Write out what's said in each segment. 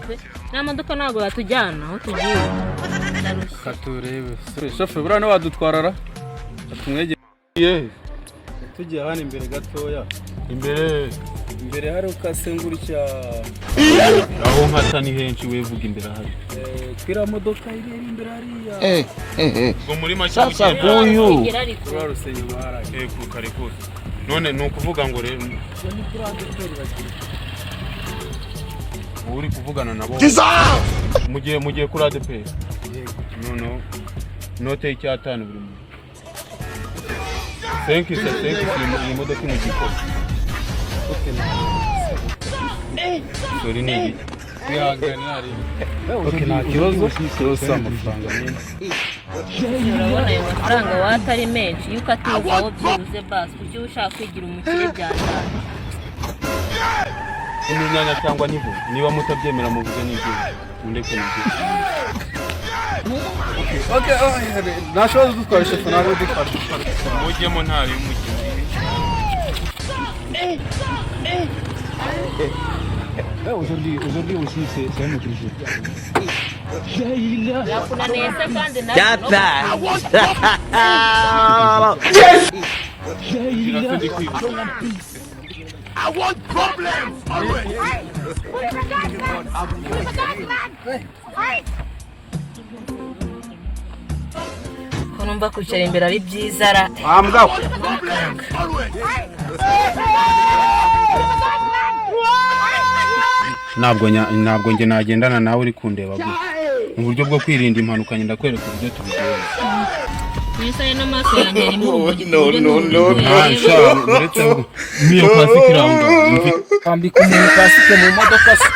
Pe nta modoka, ntabwo yatujyana aho tugiye, ndarushye. Katurebe shoferi, buriya ntiwadutwarara tumwegeye? Tugiye hano imbere gatoya. Imbere? Imbere hari ukase gutya. Aho nkata ni henshi, we vuga imbere ahari. Kwiriya modoka iri imbere hariya. Eh, eh, eh. Ubwo muri make Sasa ugenda huyu Kugera ariko. Kuri rusengero hariya. Eh, ku kare kose. None ni ukuvuga ngo rero Ni kuri ADEPR bagiye. Ubu uri kuvugana nabo mugiye kuri ADEPR? Yego. Noneho inote y'icyatanu buri muntu, 500, 500. Iyi modoka iri mu gikoni. Okay. Sorry, ni igiki? Wihangane hariya. Okay, nta kibazo, yose amafaranga menshi. Urabona ayo mafaranga waba atari menshi, iyo ukatizaho byibuze basi. Kuki uba ushaka kwigira umukire byatanje? N'inyanya cyangwa n'ivu, niba mutabyemera muvuge n'ibyo, mundeke n'ibyo. Okay, nta kibazo, dutwara shoferi, ntabwo dutwara. Mujyemo, ntari mujye. Aujourd'hui aussi, c'est un autre jour. Birakunaniye se kandi nawe? Tata. Kirase ndi kwibuka. I want problems always. Ko numva kwicara imbere ari byiza ra? Problems always. Ntabwo njye nagendana nawe uri kundeba gutya. Mu buryo bwo kwirinda impanuka, njye ndakwereka uburyo tubigenza. Mwisa n'amaso yanjye arimo urumuri. No, no, no, Nta sha, uretse ngo n'iyo kasike irangwa. Kwambika umuntu kasike mu modoka se?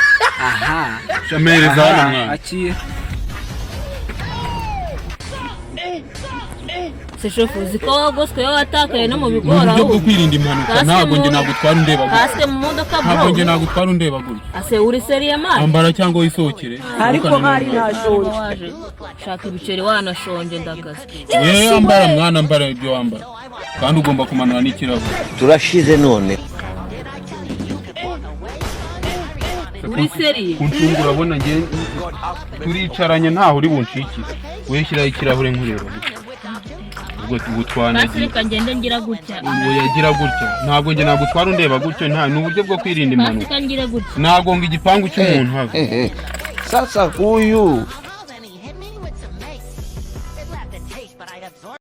Aha. Shamereza hano mwana. Akiye. Se shofu, uzi ko wagoswe, watakaye no mu Mu bigori? buryo bwo Ahubwo kwirinda impanuka, Kasike ntabwo njye nagutwara undeba gutya. Kasike mu modoka, Ntabwo njye bro? nagutwara undeba gutya. Ase uri sérieux, man? Ambara cyangwa wisohokere. Ariko nk'ari ntashonje. Waje shaka ibiceri, wanashonje, ndakaze. Yewe, ambara mwana, ambara ibyo wambara, kandi ugomba kumanura n'ikirahure. Turashize none. Uri sérieux? Kuncunga, urabona njye turicaranye, ntaho uri bunshikire. Wowe shyiraho ikirahure nkureba gutya. Ubwo ubu Basi. twanagiye. Reka ngende ngira gutya. Ngo yagira gutya, ntabwo njye nagutwara undeba gutyo. Nta, ni uburyo bwo kwirinda Basi. impanuka. Reka ngira gutya. Nagonga igipangu cy'umuntu have. Eh, eh. Sasa huyu Then he hit me with some mace. It left a taste, but I absorbed.